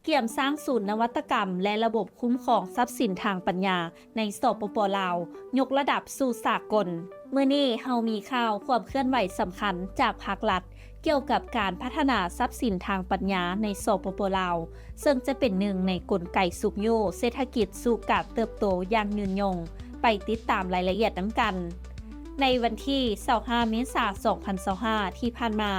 ກຽມສ້າງສູນນະວັດຕະກຳ ແລະ ລະບົບຄຸ້ມຄອງຊັບສິນທາງປັນຍາໃນ ສປປ ລາວ ຍົກລະດັບສູ່ສາກົນ. ມື້ນີ້ເຮົາມີຂ່າວຄວາມເຄື່ອນໄຫວສຳຄັນຈາກພາກລັດ ກ່ຽວກັບການພັດທະນາຊັບສິນທາງປັນຍາໃນ ສປປ ລາວ ເຊິ່ງຈະເປັນໜຶ່ງໃນກົນໄກຊຸກຍູ້ເສດຖະກິດສູ່ການເຕີບໂຕຢ່າງຍືນຍົງ. ໄປຕິດຕາມລາຍລະອຽດນຳກັນ. ໃນວັນທີຊາວຫ້າ ເມສາ ສອງພັນຊາວຫ້າ ທີ່ຜ່ານມາ,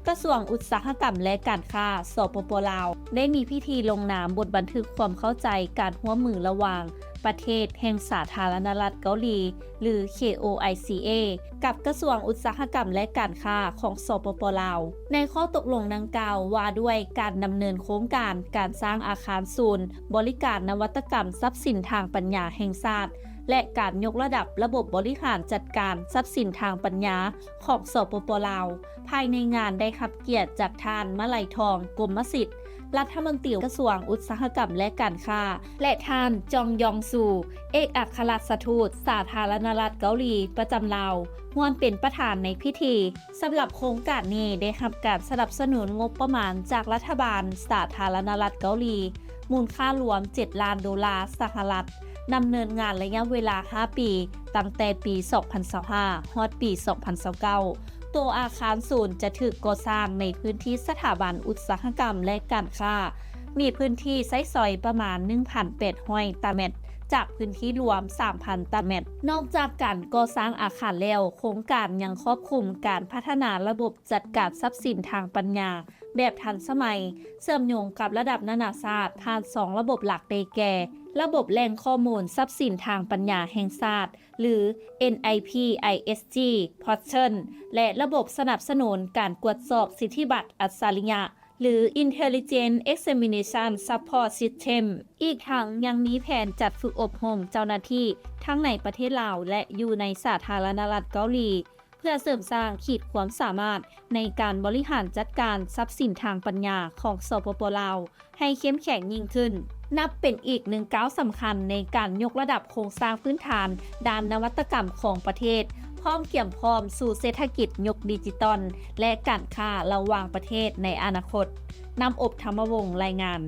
ກະຊວງອຸດສາຫະກຳ ແລະ ການຄ້າ ສປປ ລາວ ໄດ້ມີພິທີລົງນາມບົດບັນທຶກຄວາມເຂົ້າໃຈການຮ່ວມມືລະຫວ່າງປະເທດແຫ່ງສາທາລະນະລັດເກົາຫຼີ ຫຼື ເຄໂອໄອຊີເອ ກັບກະຊວງອຸດສາຫະກຳ ແລະ ການຄ້າຂອງ ສປປ ລາວ ໃນຂໍ້ຕົກລົງດັ່ງກ່າວວ່າດ້ວຍການດຳເນີນໂຄງການການສ້າງອາຄານສູນບໍລິການນະວັດຕະກຳຊັບສິນທາງປັນຍາແຫ່ງຊາດ ແລະ ການຍົກລະດັບລະບົບບໍລິຫານຈັດການຊັບສິນທາງປັນຍາຂອງ ສປປ ລາວ. ພາຍໃນງານໄດ້ຮັບກຽດຈາກທ່ານ ມະໄລທອງ ກົມມະສິດ ລັດຖະມົນຕີກະຊວງອຸດສາຫະກຳ ແລະ ການຄ້າ ແລະ ທ່ານ ຈອງ ຢອງຊູ ເອກອັກຄະລັດຖະທູດສາທາລະນະລັດເກົາຫຼີປະຈຳລາວ ຮ່ວມເປັນປະທານໃນພິທີ. ສຳລັບໂຄງການນີ້ໄດ້ຮັບການສະໜັບສະໜູນງົບປະມານຈາກລັດຖະບານສາທາລະນະລັດເກົາຫຼີ ມູນຄ່າລວມເຈັດລ້ານໂດລາສະຫະລັດ, ດຳເນີນງານໄລຍະເວລາຫ້າປີ, ຕັ້ງແຕ່ປີສອງພັນຊາວຫ້າ ຮອດປີສອງພັນຊາວເກົ້າ. ໂຕອາຄານສູນຈະຖືກກໍ່ສ້າງໃນພື້ນທີ່ສະຖາບັນອຸດສາຫະກຳ ແລະ ການຄ້າ, ມີພື້ນທີ່ໃຊ້ສອຍປະມານໜຶ່ງພັນແປດຮ້ອຍຕາແມັດ ຈາກພື້ນທີ່ລວມສາມພັນຕາແມັດ. ນອກຈາກການກໍ່ສ້າງອາຄານແລ້ວ, ໂຄງການຍັງຄອບຄຸມການພັດທະນາລະບົບຈັດການຊັບສິນທາງປັນຍາແບບທັນສະໄໝ, ເຊື່ອມໂຍງກັບລະດັບນານາຊາດ ຜ່ານສອງລະບົບຫຼັກ ໄດ້ແກ່ ລະບົບແຫຼ່ງຂໍ້ມູນຊັບສິນທາງປັນຍາແຫ່ງຊາດ ຫຼື ເອັນໄອພີ ໄອເອສຈີ Portal ແລະ ລະບົບສະໜັບສະໜູນການກວດສອບສິດທິບັດອັດສະລິຍະ ຫຼື Intelligent Examination Support System. ອີກທັງຍັງມີແຜນຈັດຝຶກອົບຮົມເຈົ້າໜ້າທີ່ທັງໃນປະເທດລາວ ແລະ ຢູ່ໃນສາທາລະນະລັດເກົາຫຼີ ເພື່ອເສີມສ້າງຂີດຄວາມສາມາດໃນການບໍລິຫານຈັດການຊັບສິນທາງປັນຍາຂອງ ສປປ ລາວ ໃຫ້ເຂັ້ມແຂງຍິ່ງຂຶ້ນ, ນັບເປັນອີກໜຶ່ງກ້າວສຳຄັນໃນການຍົກລະດັບໂຄງສ້າງພື້ນຖານດ້ານນະວັດຕະກຳຂອງປະເທດ, ພ້ອມກຽມພ້ອມສູ່ເສດຖະກິດຍຸກດິຈິຕອນ ແລະ ການຄ້າລະຫວ່າງປະເທດໃນອະນາຄົດ. ນ້ຳອົບ ທຳມະວົງ ລາຍງານ.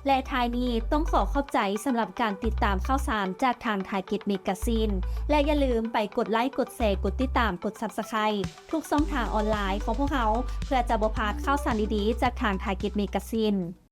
ແລະ ທ້າຍນີ້ຕ້ອງຂໍຂອບໃຈສຳລັບການຕິດຕາມຂ່າວສານຈາກທາງ Target Magazine ແລະ ຢ່າລືມໄປກົດໄລ, ກົດແຊ, ກົດຕິດຕາມ, ກົດ Subscribe ທຸກຊ່ອງທາງອອນລາຍຂອງພວກເຮົາ ເພື່ອຈະບໍ່ພາດຂ່າວສານດີໆຈາກທາງ Target Magazine.